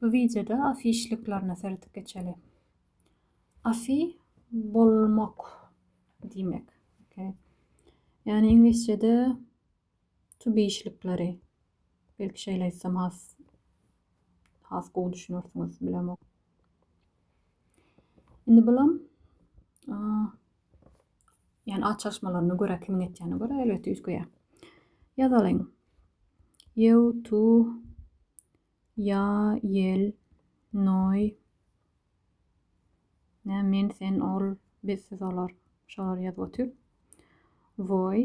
Bu wideoda afi işliklerine seredip geçeli. Afi bolmak diýmek. Okay. Ýagny iňlisçede to be işlikleri. Belki şeýle aýtsam has has gowy düşünersiňiz, bilemok. Indi bulam ýagny at çalyşmalaryna görä kimiň etýänine görä elbetde üýtgeýär. Ýazalyň. Eu, tu, ýa, ýel, noý, nä, men, sen, ol, biz, siz, olar. Şolary ýazyp otyr. Voý,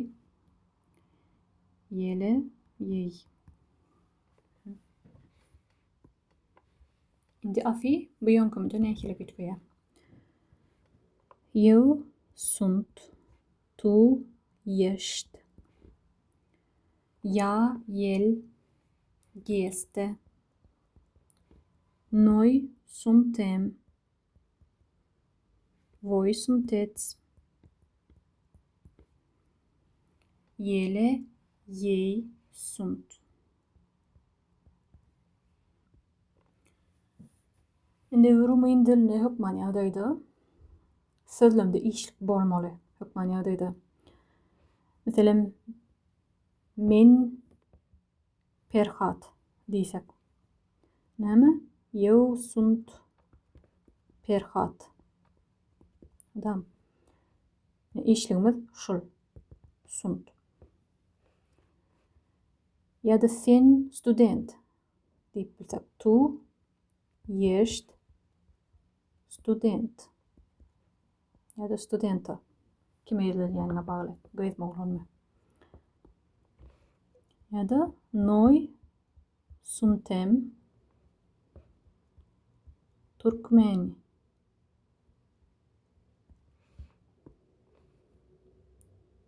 ýele, ýeý. Indi afi bu ýöňkemde nähili üýtgeýär? Eu sunt, tu ești. Ea, el, este. Noi suntem. Voi sunteți. Ele, ei sunt. Indi rumyn dilinde hökman ýagdaýda sözlemde işlik bolmaly. Hökman ýagdaýda. Meselem, men Perhat diýsek. Näme? Eu sunt Perhat. Adam. Işligimiz şul. Sunt. Ýa-da sen student diýip bilsek. Tu ești student. Ýa-da studenta. Kime ýüzlenýäniňe bagly. Gyzmy oglanmy? Ýa-da noi suntem turkmeni.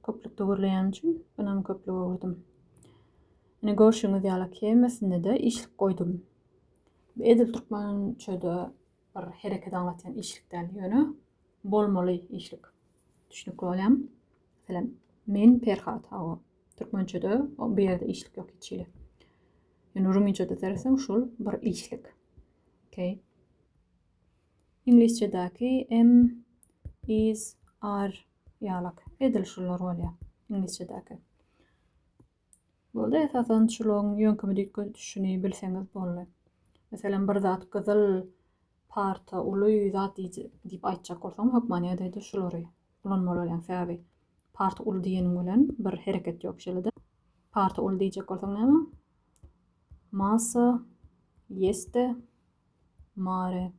Köplükde gürleýän üçin bunam köplüge öwürdim. Ine görşüňiz ýaly hemmesinde-de işlik goýdum. Bu edil türkmençede bir hereket aňlatýan işlik däl, ýöne bolmaly işlik. Düşnükli bolýarmy? Meselem, men Perhat, hawa. Türkmençede bu ýerde işlik ýok hiç hili. Ýöne rumynçada seretseň şul bir işlik. Okay. Iňlisçedäki am, is, are ýalak. Edil şular bolýar iňlisçedäki. Boldy, esasan şularyň ýöňkeme üýtgedişini bilseňiz boldy. Meselem, bir zat gyzyl, parta, uly zat diýip aýtjak bolsaň, hökman ýagdaýda şulary ulanmaly bolýaň. Sebäbi parta uly diýeniň bilen bir hereket ýok şeýle-de. Parta uly diýjek bolsaň näme? Masa, este, mare.